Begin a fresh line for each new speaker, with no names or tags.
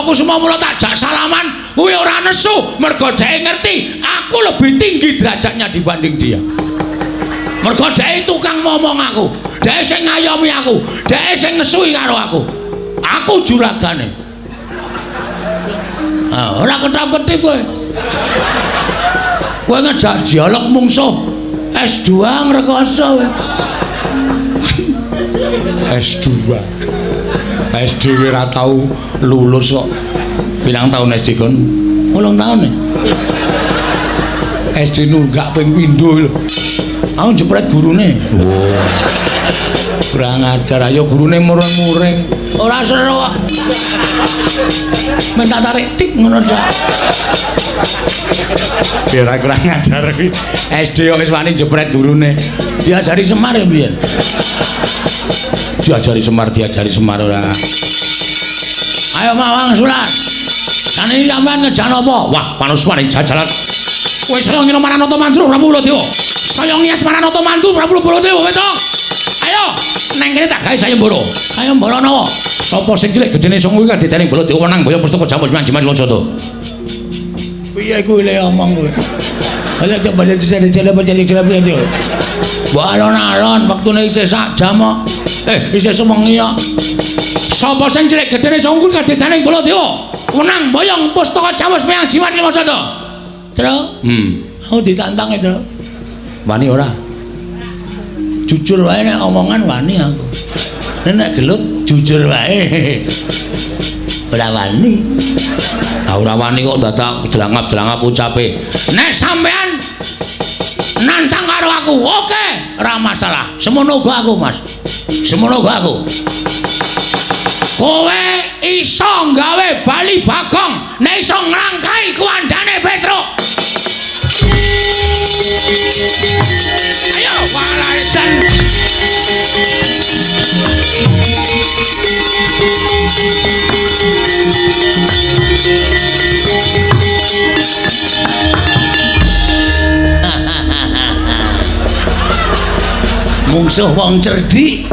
Kusuma mula tak jak salaman kuwi ora nesu mergo dhek ngerti aku lebih tinggi derajatnya dibanding dia. Mergo dhek tukang momong aku, dhek sing ngayomi aku, dhek sing ngesui karo aku. Aku juragane. Ah, ora ketap-ketip kowe. Kowe ngejak dialog mungsuh S2 ngrekoso kowe. S2. SD ora tau lulus kok. Pirang tahun SD kon? 8 tahun ya. SD nunggak ping pindho lho. Aku jepret gurune. Oh. Kurang ajar, ayo gurune mureng-mureng. Ora seru kok. Minta tarik tip ngono tok. Biar kurang ajar kuwi. SD kok wis wani jepret gurune. Diajari Semar ya mbiyen. Diajari Semar, diajari Semar ora. Ayo Mawang Sulat. Saniki sampean ngejan apa? Wah, panuswaning jajalan. Kowe saya ngino Maranata Mandura Prabu Baladewa. Saya ngias Maranata Mandu Prabu Baladewa wetok. Ayo, neng kene tak gawe sayembara. Sayembara nawa? Sapa sing cilik gedene sanga kuwi kadedaning Baladewa wenang boyong pustaka jamus manjiman Lonsada. Piye kuwi le omong kuwi? Ayo coba jadi. Mbok alon-alon wektune isih sak jam kok. Isih sewengi kok. Sapa sing cilik gedene sanga kuwi kadedaning Baladewa wenang boyong pustaka jamus meyang jimat Lonsada. Tru? Aku ditantang e, Tru. Wani ora? Jujur wae nek omongan wani aku. Nek gelut jujur wae. Ora wani. Ah ora wani kok dadak delangap-delangap ucape. Nek sampean nantang karo aku, oke, ora masalah. Semono uga aku, Mas. Semono uga aku. Kowe iso gawe Bali Bagong nek iso nglangkai kuandane Petruk. Ayo walaitan. Mungsuh wong cerdik.